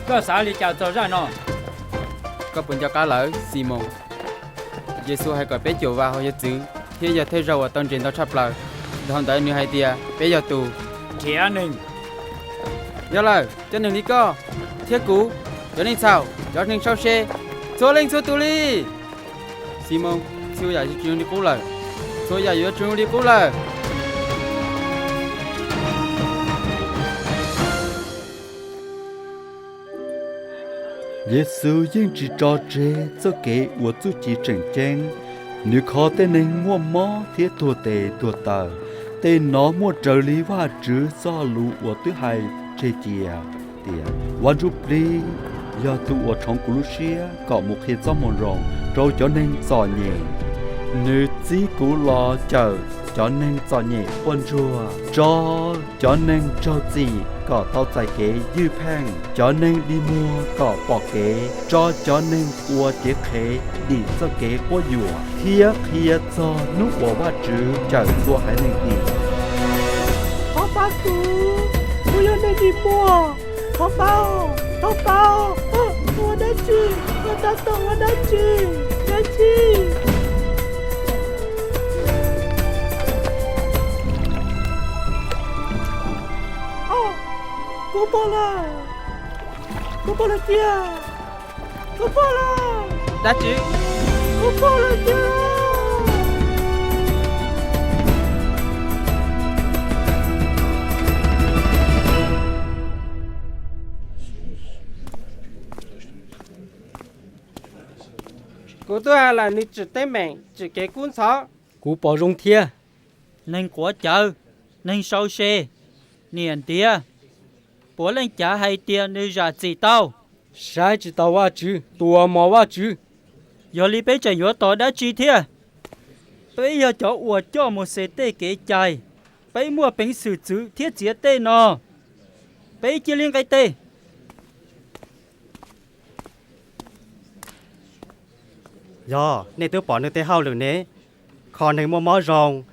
Koj xav li cas txog zaj no? Koj puas nco qab lawm, Ximoos? Yexus hais kom peb caum vas haus yawg txwv thiab yog thawj zaug uas tau ntses ntau tshaj plaws. Dhau ntawd nws hais tias peb yog tus nrhiav neeg. Yog lawm, cov neeg li koj thiab kuv, cov neeg txhaum, cov neeg sau se, txhua leej txhua tus li. Ximoos, txhua yam yuav tsis zoo li qub lawm. Txhua yam yuav tsis zoo li qub lawm. Yexus yeej tsis tso tseg txoj kev ua txuj ci tseem ceeb. Nws kho tej neeg muaj mob thiab tuag tes tuag taw. Tej no muaj raws li Vajtswv txoj lus uas twb hais tseg cia tias, Vaj Ntsujplig yog tus uas tshoov kuv lub siab kom mus qhia txoj moo zoo rau cov neeg txom nyem. Nws txib kuv los cawm cov neeg txom nyem quaj ntsuag, tso cov neeg raug txim kom tau txais kev ywj pheej, cov neeg dig muag kom pom kev, tso cov neeg ua cev qhev dim txoj kev quab yuam, thiab qhia txog hnub uas Vajtswv cawm txhua haiv neeg dim. Thov pab kuv, kuv yog neeg dig muag. Thov pab, thov pab, ua dab tsi, ua dab tsi, dab tsi. Kuv pom lawm, kuv pom lawm tiag, kuv pom lawm. Dab tsi? Kuv pom lawm tiag. Kuv twb hais lawm nws tsim teeb meem, tsim kev kub ntxhov. Kuv pom zoo thiab. Neeg quav cawv, neeg sau se, niam ntiav, puav leej cav hais tias nws zam txim tau. Saib tsis taus Vajtswv, tua mos Vajtswv. Yog li peb tseem yuav tos dab tsi thiab? Peb yog cov uas coj Mauxes tej kev cai, peb muaj peev xwm txwv thiab txiav tej no. Peb cia li nqis tes. Yog nej twb pom nws tej hauj lwm ne, kho neeg muaj mob zoo,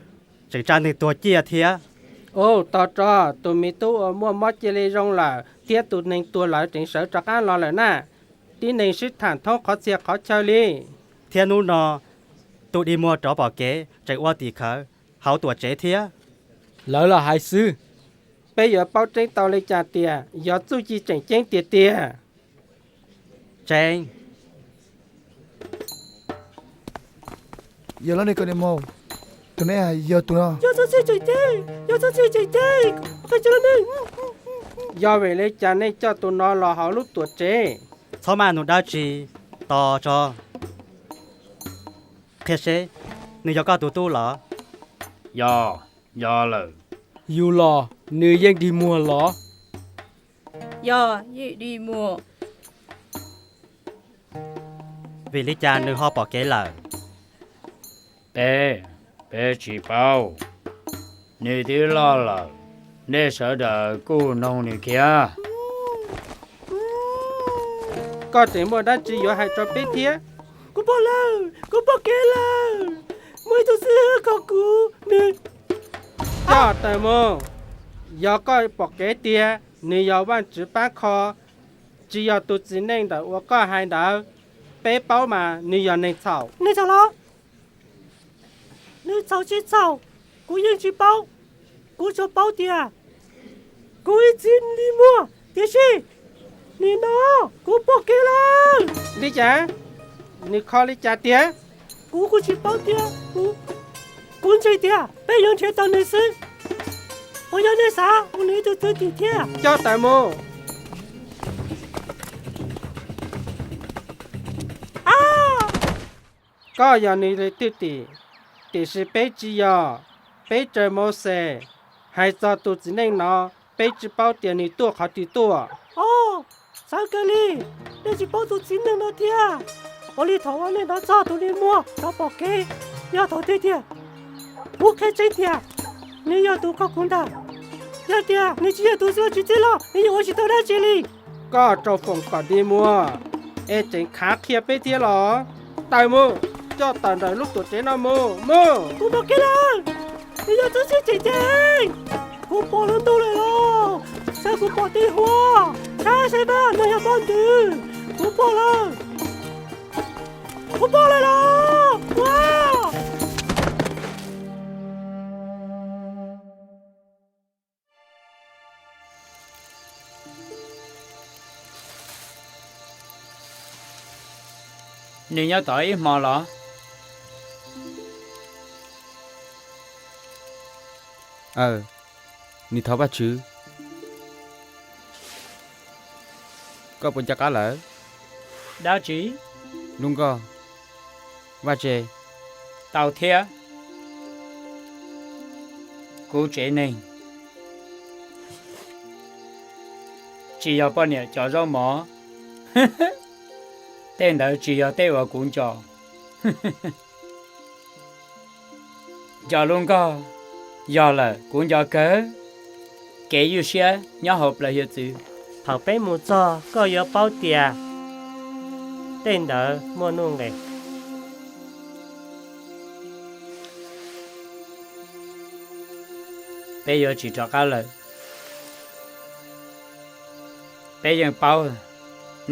tseem tsa neeg tuag ciaj thiab. Ub, tos tso, tus me tub uas muaj mob cia li zoo lawm thiab tus neeg tuag lawv tseem sawv rov qab los lawm na. Tib neeg sib tham thoob qhov txhia qhov chaw li. Thiab hnub no, tus dig muag rov pom kev tseem ua tim khawv hauv tuam tsev thiab. Lawv los hais xwb. Peb yuav paub tseeb tau li cas tias yog txuj ci tseem ceeb tiag tiag? Tseeb. Yog lawv ne, kom niam mos, tus nej hais yog tus no. Yog txuj ci tseem ceeb, yog txuj ci tseem ceeb, qhia tsis lawv ne. Yog vim li cas nej coj tus no los hauv lub tuam tsev? Txhob maj nug dab tsi, tos tso. Qhia seb, nws yog koj tus tub los? Yog, yog lawm. Yus los nws yeej dig muag los? Yog, yeej dig muag. Vim li cas nws ho pom kev lawm? Peb, peb tsis paub. Nws twb loj lawm, nej sawv daws kuj noog nws kiag. Koj tseem muaj dab tsi yuav hais rau peb thiab? Kuv pom lawm, kuv pom kev lawm. Muaj ib tug xib hwb kho kuv, nws... Coj tawm mus. Yog koj pom kev tiag, nws yog Vajtswv pab kho, tsis yog tus txiv neej ntawm uas koj hais ntawd. Peb paub mas nws yog neeg txhaum. Neeg txhaum los? Nws txhaum tsis txhaum, kuv yeej tsis paub. Kuv tsuas paub tias kuv ib txiv dig muag, tiam sis nim no kuv pom kev lawm. Li cas? Nws kho li cas tiag? Kuv kuj tsis paub tiag, kuv ntseeg tias peb yuav nrhiav tau nws xwb. Puas yog nej xav ua nws ib tug txwv tim thiab? Coj tawm mus. Koj yog nws li thwj tim, tiam sis peb tsis yog. Peb raws Mauxes hais txog tus txiv neej no, peb tsis paub tias nws tuaj qhov twg tuaj. Os, txawv kawg li, nej tsis paub tus txiv neej no thiab. Ua li thaum uas nej hnov txog tus dig muag rov pom kev, yog thaum twg tiag? Kuv qhia tseeb tias nws yog tus kho kuv ntag. Yog tias nws tsis yog tus Vajtswv txib los nws yeej ua tsis tau dab tsi li. Koj rau foom kom dig muag, es tseem khav qhia peb thiab los? Tawm mus, coj tawm ntawm lub tuam tsev no mus, mus. Kuv pom kev lawm, nws yog tub txib tseem ceeb. Kuv pom lub ntuj lawm los, saib kuv pom tej huab, saib saib pab no yog poj ntxwv. Kuv pom lawm, kuv pom lawm los. Nws nyob tod ib hmo los? Aw, nws thov Vajtswv. Koj puas nco qab lawm? Dab tsi? Lub nkoj, vaj tse. Tau thiab. Kuv tsev neeg tsis yog poj niam cov zaub mov. Tej ntawd tsis yog tej uas kuv nco. Nco lub nkoj, yog lawm, kuv nco kawg. Kev ywj siab nyob hauv plawv hiav txwv. Thaum peb mus txog koj yuav paub tias tej ntawd muaj nuj nqis. Peb yuav tsis rov qab lawm. Peb yeej paub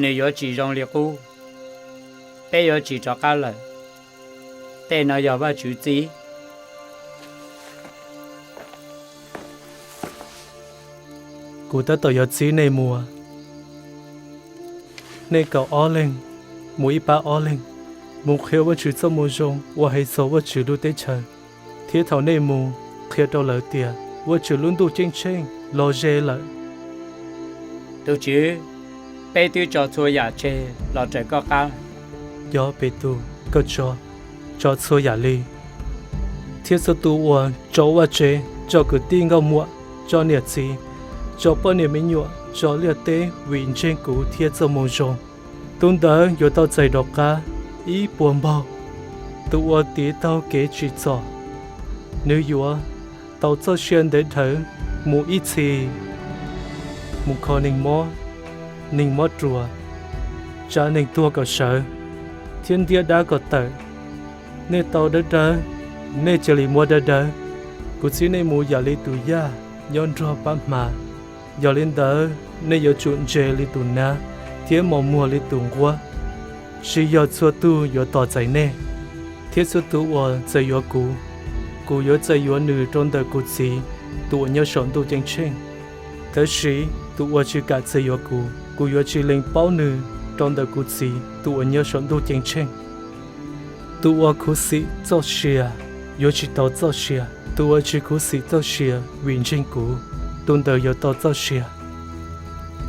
nws yuav tsis zoo li qub. Peb yuav tsis rov qab lawm. Tej no yog Vajtswv txib. Kuv tab tom yuav txib nej mus. Nej kaum ob leeg mus ib pab ob leeg, mus qhia Vajtswv txoj moo zoo uas hais txog Vajtswv lub teb chaws, thiab thaum nej mus, qhia rau lawv tias Vajtswv lub ntuj ceeb tsheej los ze lawm. Tus Tswv, peb twb tso txhua yam tseg los raws koj qab. Yog, Petus, koj tso, tso txhua yam li, thiab txhua tus uas tso vaj tse, tso kwv tij nkauj muam, tso niam txiv, tso poj niam me nyuam, tso liaj teb vim ntseeg kuv thiab txoj moo zoo, tus ntawd yuav tau txais rov qab ib puas npaug. Tus uas tiv taug kev tsim txom, nws yuav tau txoj sia ntev dhawv mus ib txhis. Mus kho neeg mob, neeg mob ruas, tsa neeg tuag kom sawv, thiab ntiab dab kom tawm. Nej tau dawb dawb, nej cia li muab dawb dawb. Kuv txib nej mus yam li tus yaj nyob nrog pab hma. Yog li ntawd, nej yuav tsum ntse li tus nab thiab mos muag li tus nquab. Tsis yog txhua tus yuav tos txais nej, thiab txhua tus uas txais yuav kuv, kuv yuav txais yuav nws rau ntawm kuv Txiv tus uas nyob saum ntuj ceeb tsheej. Tab sis tus uas tsis kam txais yuav kuv, kuv yuav tsis lees paub nws rau ntawm kuv Txiv tus uas nyob saum ntuj ceeb tsheej. Tus uas khuv xim txoj sia yuav tsis tau txoj sia, tus uas tsis khuv xim txoj sia vim ntseeg kuv, tus ntawd yuav tau txoj sia.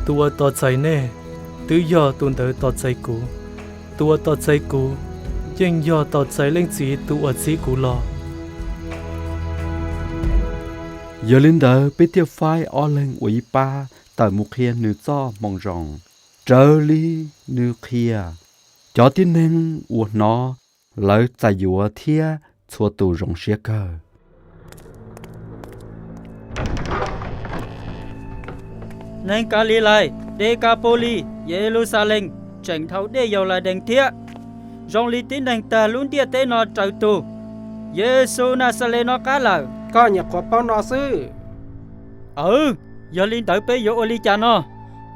Tus uas tos txais nej, twb yog tus ntawd tos txais kuv. Tus uas tos txais kuv, yeej yog tos txais Leej Txiv tus uas txib kuv los. Yog li ntawd, peb thiaj faib ob leeg ua ib pab tawm mus qhia nws txoj moo zoo, raws li nws qhia. Cov tib neeg uas hnov, lawv txais yuav thiab txhua tus zoo siab kawg. Neeg Kalilais, Dekapaulis, Yeluxalees, tseem dhau dej Yauladees thiab. Zoo li tib neeg tag lub ntiaj teb no raws tus Yexus Naxales no qab lawm. Koj nyuam qhuav paub no xwb. Aw, yog li ntawd peb yuav ua li cas no?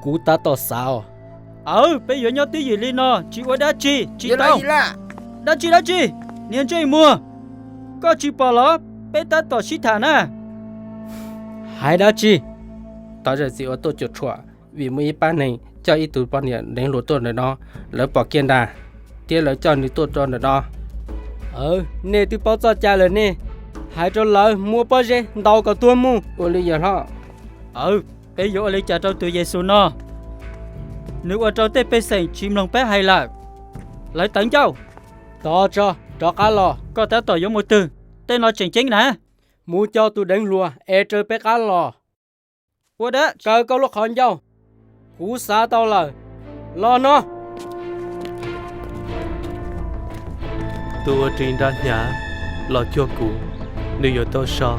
Kuv tab tom xav os. Aw, peb yuav nyob twj ywm li no tsis ua dab tsi tsis tau. Dab tsi dab tsi? Niag ntsej muag, koj tsis pom los? Peb tab tom sib tham na. Hais dab tsi? Thov zam txim uas tuaj cuam tshuam, vim muaj ib pab neeg coj ib tug poj niam deev hluas tuaj ntawm no, lawv pom kiag ntag, thiab lawv coj nws tuaj rau ntawm no. Nej twb paub txoj cai lawm ne, hais rau lawv muab pob zeb ntaus kom tuag mus. Ua li yawg hlob. Aw, peb yuav ua li cas rau tus Yexus no? Nws ua rau tej pej xeem tsis mloog peb hais lawm. Lawv tawv ncauj. Tos tso, rov qab los. Koj tab tom yuav mus twg? Tej no tseem ceeb na. Mus coj tus deev hluas es raws peb qab los. Ua dab, kaw koj lub qhov ncauj. Kuv xav tau lawm. Los no. Tus uas ris nra hnyav los cuag kuv, nws yuav tau so.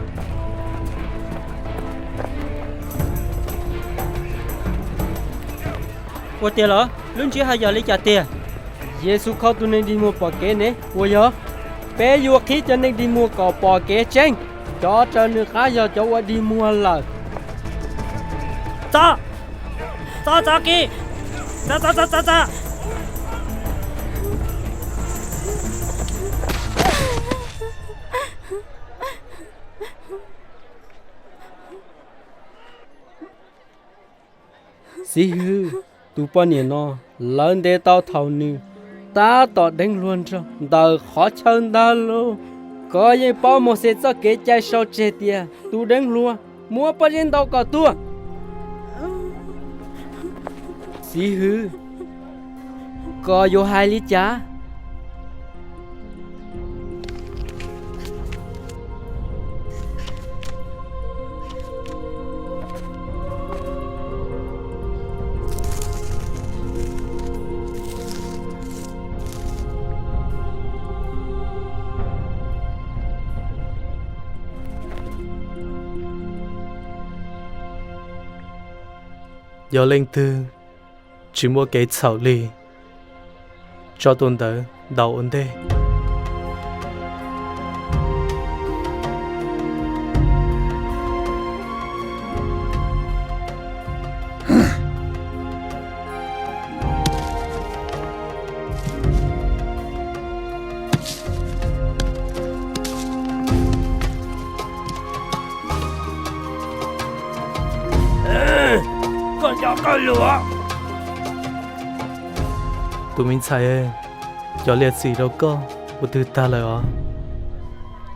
Ua tiag los? Lub ntsiab ho yog li cas tiag? Yexus kho tus neeg dig muag pom kev ne, puas yog? Peb yuav qhib cov neeg dig muag kom pom kev tseeb. Cov raws nws qab yog cov uas dig muag lawm. Txo, txo, txo kiag, txo, txo, txo, txo, txo. Xib hwb, tus poj niam no, lawv ntes tau thaum nws tab tom deev hluas nraug ntawm qhov chaw ntag lauj. Koj yeej paub Mauxes txoj kev cai sau tseg tias tus deev hluas muab pob zeb ntaus kom tuag. Xib hwb, koj yuav hais li cas? Yog leej twg tsis muaj kev txhaum li, tso tus ntawd ntaus ua ntej. Koj nco koj lus. Tus me ntxhais, cov liam txim rau koj ua twg tag lawm os?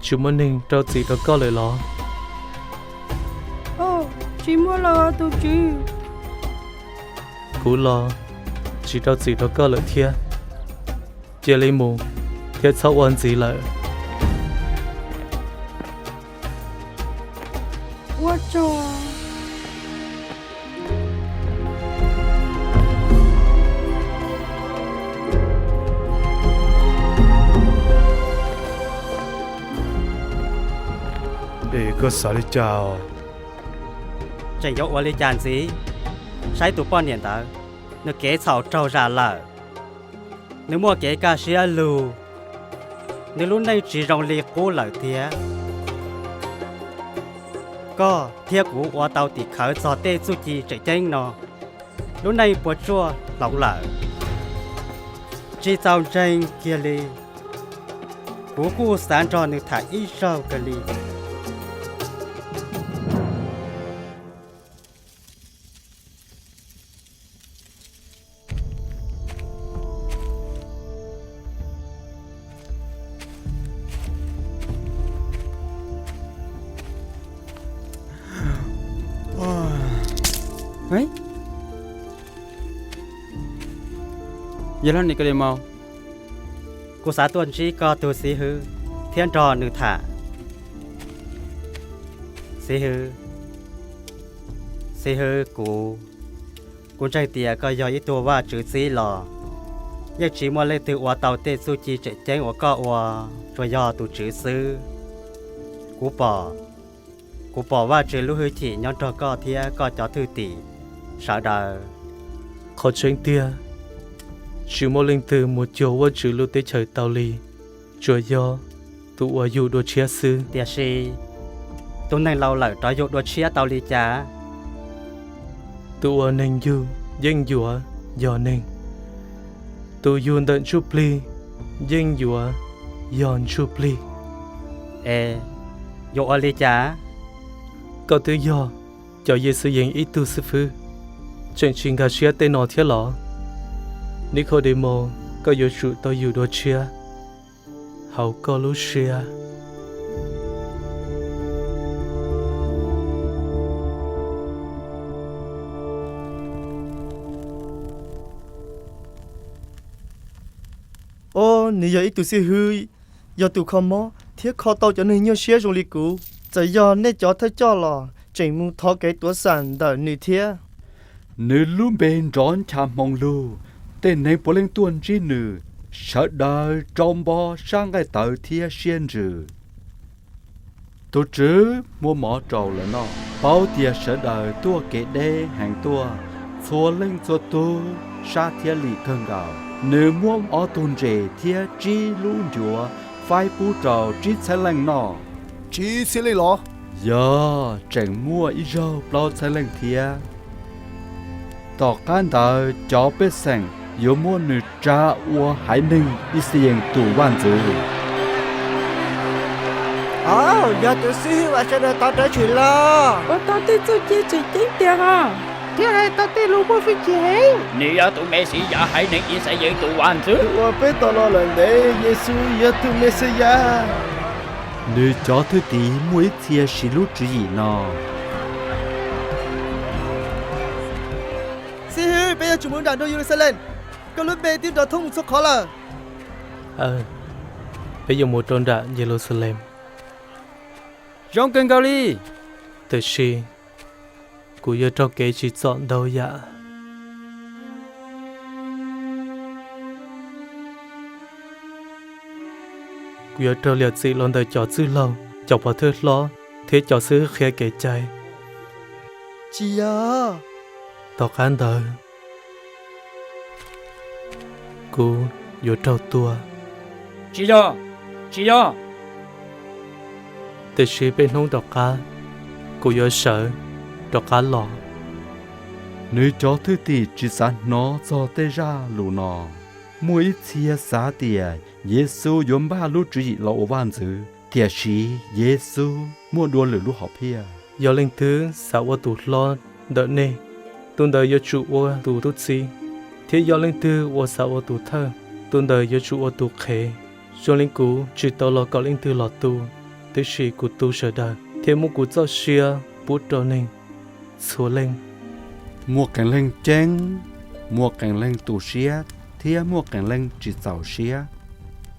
Tsis muaj neeg rau txim rau koj lawm los? Tsis muaj lawm tus tswv. Kuv los tsis rau txim rau koj lawm thiab. Cia li mus thiab txhob ua ntxiv lawm. Ua tsaug. Es koj xav li cas? Tseem yuav ua li cas ntxiv? Saib tus poj niam ntawd, nws kev txhaum raug zam lawm. Nws muaj kev kaj siab lug, nws lub neej tsis zoo li qub lawm thiab. Koj thiab kuv ua tau tim khawv txog tej txuj ci tseem ceeb no, lub neej puas tsuaj hloov lawm? Tsis txaus ntseeg kiag li. Kuv kuj xav nrog nws tham ib zaug kawg li. Yog leej Nikodimaus, kuv xav tuaj ntsib koj tus xib hwb thiab nrog nws tham. Xib hwb, xib hwb, kuv, kuv ntseeg tias koj yog ib tug Vajtswv txib los, yeej tsis muaj leej twg ua tau tej txuj ci tseem ceeb uas koj ua, tsuas yog tus Tswv xwb. Kuv pom, kuv pom Vajtswv lub hwj chim nyob nrog koj thiab koj cov thwj tim sawv daws. Qhov tseeb tiag, tsis muaj leej twg mus cuag Vajtswv lub teb chaws tau li, tsuas yog tus uas yug dua tshiab xwb. Tiam sis tus neeg laus lawm rov yug dua tshiab tau li cas? Tus uas neeg yug yeej yuav yog neeg, tus yug ntawm ntsuj plig yeej yuav yog ntsuj plig. Es yuav ua li cas? Koj twb yog cov Yexus Yees ib tug xib fwb, tseem tsis nkag siab tej no thiab los? Nikodimaus, koj yuav tsum tau yug dua tshiab hauv koj lub siab. Os, nws yog ib tug xib hwb, yog tus kho mob thiab kho tau cov neeg nyuaj siab zoo li kuv. Txawm yog nej cov thawj coj los tseem mus thov kev tuav xam ntawm nws thiab. Nws lub npe nrov ncha hmoo lug, tej neeg puav leej tuaj ntsib nws. Sawv daws rau npo sab nqaij tawv thiab siab ntsws. Tus Tswv muab mov rau lawv noj, paub tias sawv daws tuaj kev deb heev tuaj. Txhua leej txhua tug sab thiab lim kawg nkaus, nws muab ob tug ntses thiab tsib lub ncuav faib pub rau tsib txhiab leej noj. Tsib txhiab leej los? Yog, tseem muaj ib zaug plaub txhiab leej thiab. Tom qab ntawd cov pej xeem yuav muab nws tsa ua haiv neeg Ixayees tus vaj ntxwv. Yog tus Xib Hwb uas sawv daws tos rawv tshwm los, ua tau tej txuj ci tseem ceeb tiag os, thiab hais tau tej lus muaj hwj chim heev. Nws yog tus Mexiyas haiv neeg Ixayees tus vaj ntxwv uas peb tos los lawm ntev. Yexus yog tus Mexiyas. Nws cov thwj tim muaj ib txhia siv lub tswv yim no: Xib Hwb, peb yuav tsum mus nram nroog Yeluxalees. Koj lub npe twb nrov thoob mus txhua qhov lawm. Peb yuav mus rau nram Yeluxalees. Zoo kawg nkaus li. Tiam sis kuv yuav raug kev tsim txom ntau yam. Kuv yuav raug liam txim los ntawm cov txwj laug, cov pov thawj hlob, thiab cov xib hwb qhia kev cai. Tsis yog. Tom qab ntawd kuv yuav raug tua. Tsis yog, tsis yog. Tiam sis peb hnub tom qab kuv yuav sawv rov qab los. Nws cov thwj tim tsis xav hnov txog tej zaj lus no. Muaj ib txhia xav tias Yexus yuav npaj lub tswv yim los ua vaj ntxwv, tiam sis Yexus muaj dua lwm lub hom phiaj. Yog leej twg xav ua tus hlob ntawm nej, tus ntawd yuav tsum ua tus tub txib, thiab yog leej twg uas xav ua tus thawj, tus ntawd yuav tsum ua tus qhev. Zoo li kuv tsis tau los kom leej twg los tu, tiam sis kuv tu sawv daws thiab muab kuv txoj sia pub rau neeg txhua leej. Muaj qee leej ceeb, muaj qee leej tu siab, thiab muaj qee leej tsis txaus siab.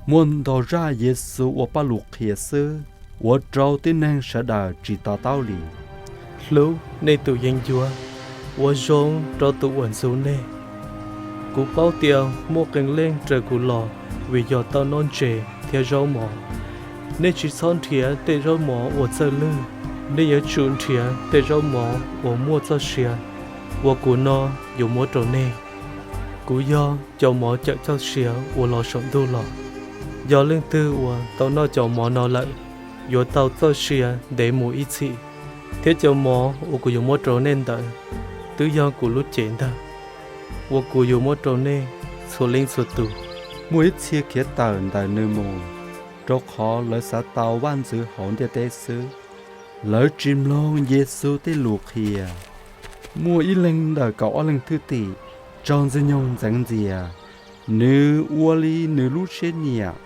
Muaj ntau zaj Yexus ua paj lus qhia xwb ua rau tib neeg sawv daws tsis to taub li. Hlub nej tus yeeb ncuab, ua zoo rau tus uas ntxub nej. Kuv paub tias muaj qee leej raws kuv los vim yog tau noj ntses thiab zaub mov. Nej tsis txhob nrhiav tej zaub mov uas txawj lwj, nej yuav tsum nrhiav tej zaub mov uas muaj txoj sia. Uas kuv no yuav muab rau nej. Kuv yog cov mov cawm txoj sia uas los saum ntuj los. Yog leej twg uas tau noj cov mov no lawm, yuav tau txoj sia ntev mus ib txhis. Thiab cov mov uas kuv yuav muab rau nej ntawd twb yog kuv lub cev ntag, uas kuv yuav muab rau nej txhua leej txhua tus. Muaj ib txhia khiav tawm ntawm nws mus, rau qhov lawv xav tau vaj ntxwv hauv ntiaj teb xwb. Lawv tsis mloog Yexus tej lus qhia. Muaj ib leeg ntawm kaum ob leeg thwj tim raug Ntxwg Nyoog ntxeev ntxias, nws ua li nws lub siab nyiam.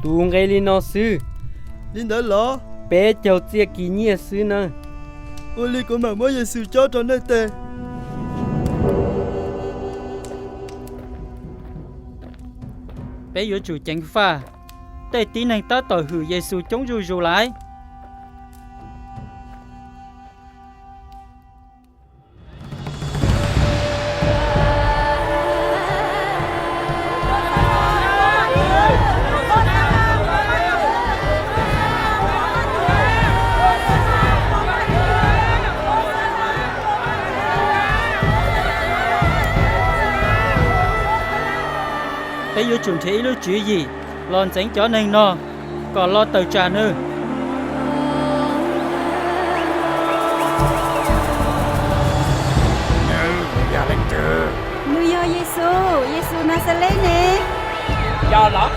Tus nqe li no xwb. Li ntawd los? Peb caug txiaj kis nyiaj xwb na. Ua li kuv mam muab Yexus cob rau nej tes. Peb yuav tsum ceev faj. Tej tib neeg tab tom hwm Yexus coob zuj zus lawm. Peb yuav tsum nrhiav ib lub tswv yim los ntxeev cov neeg no kom los tawm tsam nws. Nws yog leej twg? Nws yog Yexus, Yexus Naxales ne. Yog los?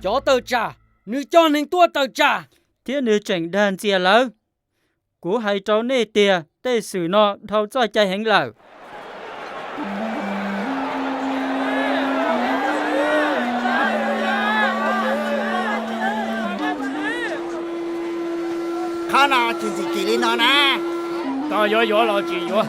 Cov tawm tsam! Nws coj neeg tuaj tawm tsam, thiab nws tseem dag ntxias lawv. Kuv hais rau nej tiag, tej xwm no dhau txoj cai heev lawm. Qhov no tsis ntxim kis li no na. Koj yuav yuav los tsis yuav?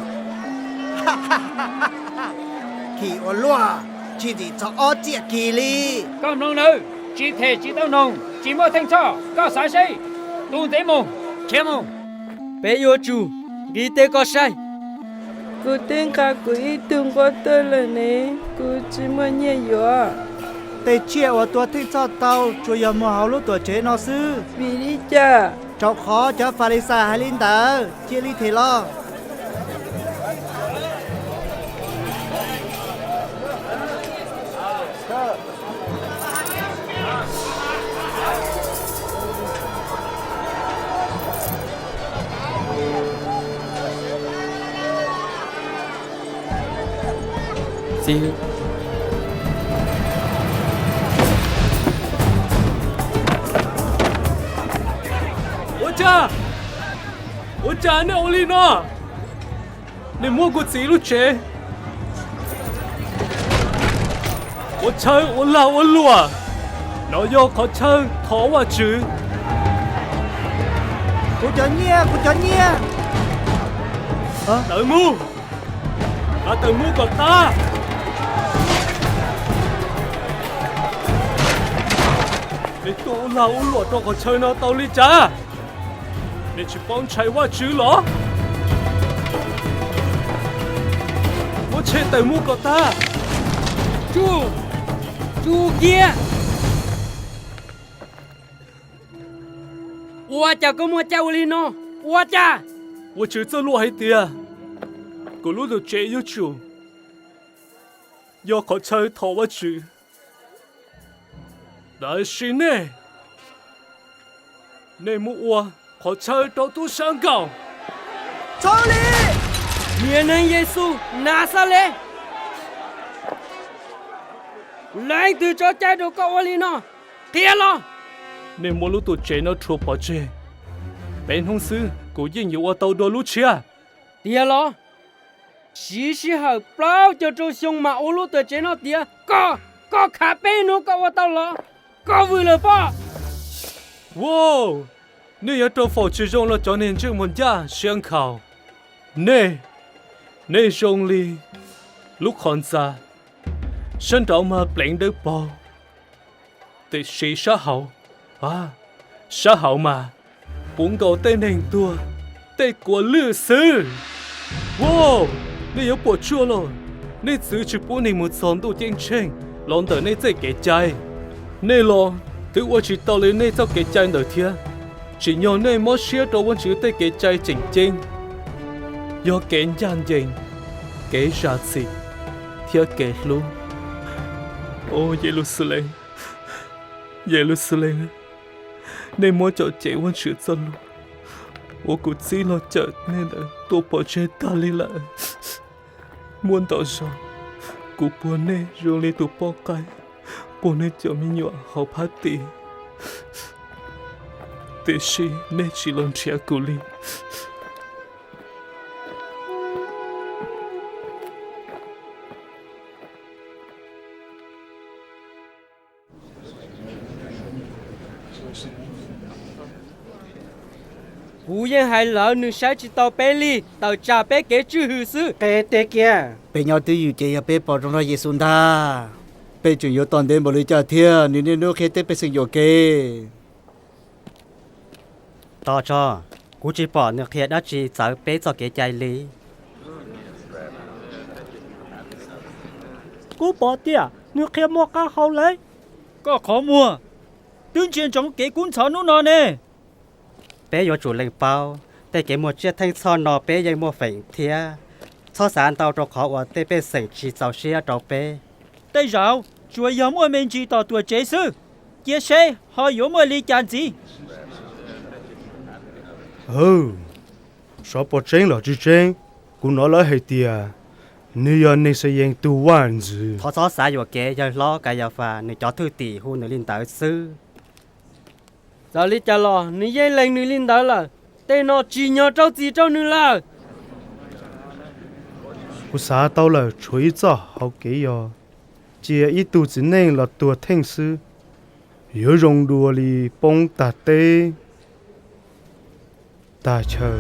Kis ua luaj, tsis ntxim txog ob txhiab kis li. Koj mloog nawb, tsis them tsis tau noog, tsis muaj theej txhoj, koj xav seb. Tus ntev mus, khiav mus. Peb yuav tsum nqis tes kom sai. Kuv twb nqa kuv ib tug nquab tuaj lawm ne, kuv tsis muaj nyiaj yuav. Tej tsiaj uas tua theej txhoj tau tsuas yog muag hauv lub tuam tsev no xwb. Vim li cas? Rau qhov cov Falixais hais li ntawd. Cia li them los. Ua cas, ua cas nej ua li no? Nej muab kuv txiv lub tsev, ua chaw ua lag ua luam, no yog qhov chaw thov Vajtswv. Kuv cov nyiaj, kuv cov nyiaj. Tawm mus, tawm mus kom tag. Nej tuaj ua lag ua luam rau qhov chaw no tau li cas? Nej tsis paub ntshai Vajtswv los? Muab tsheb tawm mus kom tag. Tsum, tsum kiag. Ua cas koj muaj cai ua li no? Ua cas? Vajtswv txoj lus hais tias, kuv lub tuam tsev yuav tsum yog qhov chaw thov Vajtswv. Tab sis nej, nej mus ua qhov chaw rau tub sab nkaum. Txhob li! Niag neeg Yexus Naxales, leej twg tso cai rau koj ua li no? Qhia los! Nej muab lub tuam tsev no rhuav pov tseg. Peb hnub xwb kuv yeej yuav ua tau dua lub tshiab. Tiag los? Siv sij hawm plaub caug rau xyoo mas ua lub tuam tsev no tiav, koj, koj khav peb hnub koj ua tau los? Koj vwm lawm pob. Wow, nej yuav rau foom tsis zoo los cov niag ntsej muag ncaj siab nkhaus. Nej, nej zoo li lub qhov ntxa, sab nraud mas pleev dawb paug, tiam sis sab hauv, sab hauv mas puv nkaus tej neeg tuag tej kua lwj xwb. Wow, nej yuav puas tsuaj los? Nej txwv tsis pub neeg mus txog ntuj ceeb tsheej los ntawm nej txoj kev cai. Nej los twb ua tsis tau li nej txoj kev cai ntawd thiab. Tsim nyog nej mob siab rau Vajtswv tej kev cai tseem ceeb, yog kev ncaj ncees, kev zam txim, thiab kev hlub. Au Yeluxalees, Yeluxalees, nej muab coj cev Vajtswv txoj lus uas kuv txib los cawm nej ntawd tuaj pov tseg tag li lawm. Muaj ntau zaus kuv puag nej zoo li tus poj qaib puag nws cov me nyuam hauv phab tis, tiam sis nej tsis los nrhiav kuv li. Kuv yeej hais lawv, nws saib tsis taus peb li, tawm tsam peb kev tswj hwm xwb. Qe teb kiag, peb nyob twj ywm ces yog peb pom zoo nrog Yexus ntag. Peb tseem yuav tos ntev npaum li cas thiab? Nws niaj hnub qhia tej pej xeem yuam kev. Tos tso, kuv tsis pom nws qhia dab tsi txawv peb txoj kev cai li. Kuv pom tias nws qhia muaj qab hau lawm. Koj qhov muag, twb ntsia ntsoov kev kub ntxhov hnub no ne. Peb yuav tsum lees paub, tej kev muag tsiaj theej txhoj no peb yeej muaj feem thiab. Txhob xav ntau rau qhov uas tej pej xeem tsis txaus siab rau peb. Tej zaum tsuas yog muaj me ntsis tom tuam tsev xwb. Cia seb ho yuav muaj li cas ntxiv. Hwm, xyov puas tseeb los tsis tseeb, kuv hnov lawv hais tias nws yog Nexayees tus vaj ntxwv. Thov txhob xav yuam kev, yawg hlob Kayafas nws cov thwj tim hu nws li ntawd xwb. Txawm li cas los nws yeej lees nws li ntawd lawm. Tej no tsim nyog rau txim rau nws lawm. Kuv xav tau lawm, tshuav ib txoj hauv kev yog cia ib tug txiv neej los tuag theej xwb, yuav zoo dua li poob tag teb tag chaw.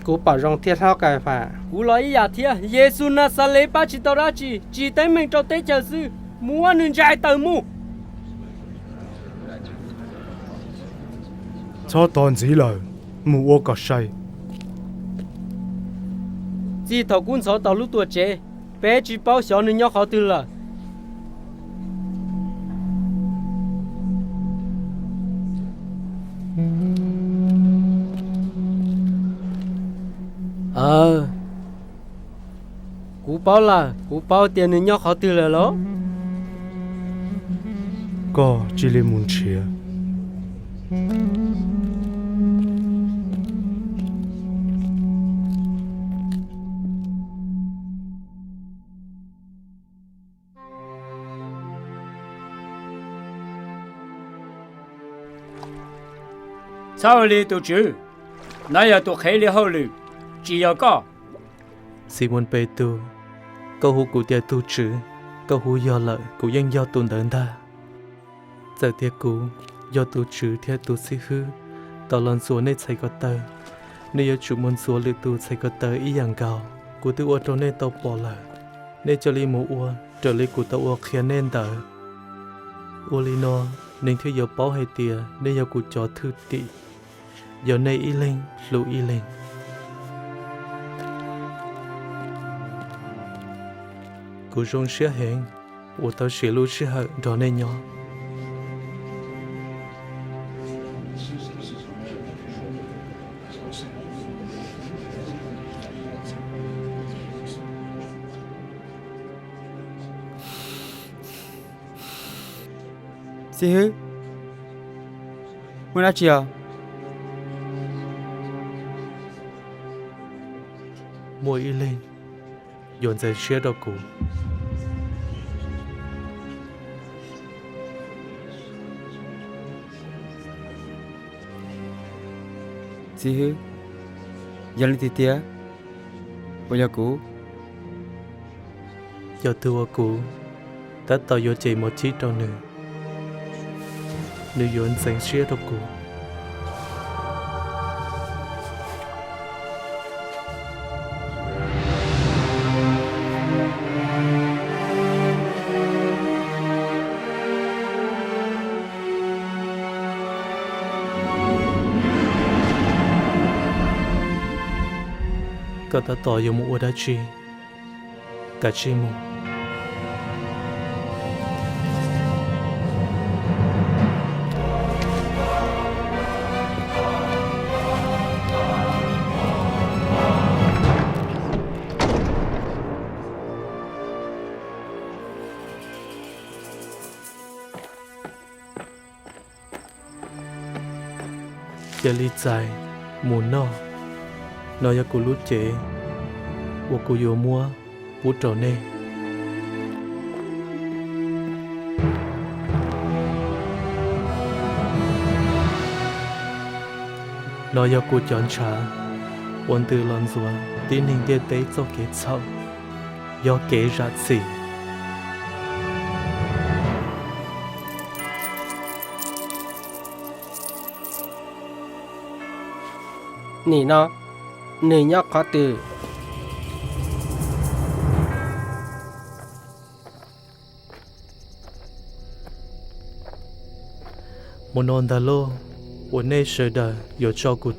Kuv pom zoo thiab hlob Kaifas. Kuv los ib yam thiab. Yexus Naxales pab tsis tau dab tsi, tsim teeb meem rau teb chaws xwb. Muab nws ntsais tawm mus. Txhob tos ntxiv lawm, mus ua kom sai. Txij thaum kuv ntxhov tau lub tuam tsev, peb tsis paub xyov nws nyob qhov twg lawm. Kuv paub lawm, kuv paub tias nws nyob qhov twg lawm los. Koj cia li mus nrhiav. Txhob ua li, tus Tswv. No yog tus qhev li hauj lwm, tsis yog koj. Ximoos Petus, koj hu kuv tias tus Tswv, koj hu yog lawm, kuv yeej yog tus ntawd ntag. Txawm tias kuv yog tus Tswv thiab tus Xib Hwb tau los ntxuav nej txhais ko taw, nej yuav tsum mus ntxuav lwm tus txhais ko taw ib yam nkaus. Kuv twb ua rau nej tau pom lawm, nej cia li mus ua raws li kuv tau ua qhia nej ntawd. Ua li no, neeg thiaj yuav paub hais tias nej yog kuv cov thwj tim, yog nej ib leeg hlub ib leeg. Kuv zoo siab heev uas tau siv lub sij hawm nrog nej nyob. Xib Hwb, muaj dab tsi os? Muaj ib leeg yuav ntxeev siab rau kuv. Xib Hwb, yog leej twg tiag? Puas yog kuv? Yog tus uas kuv tab tom yuav cev mos chib rau nws, nws yuav ntxeev siab rau kuv. Koj tab tom yuav mus ua dab tsi? Kav tsij mus. Cia li txais mus noj. No yog kuv lub cev uas kuv yuav muab pub rau nej. No yog kuv cov ntshav uas ntws los ntxuav tib neeg ntiaj teb txoj kev txhaum, yog kev zam txim. Nim no nws nyob qhov twg? Mus no ntag lauj, uas nej sawv daws yuav tso kuv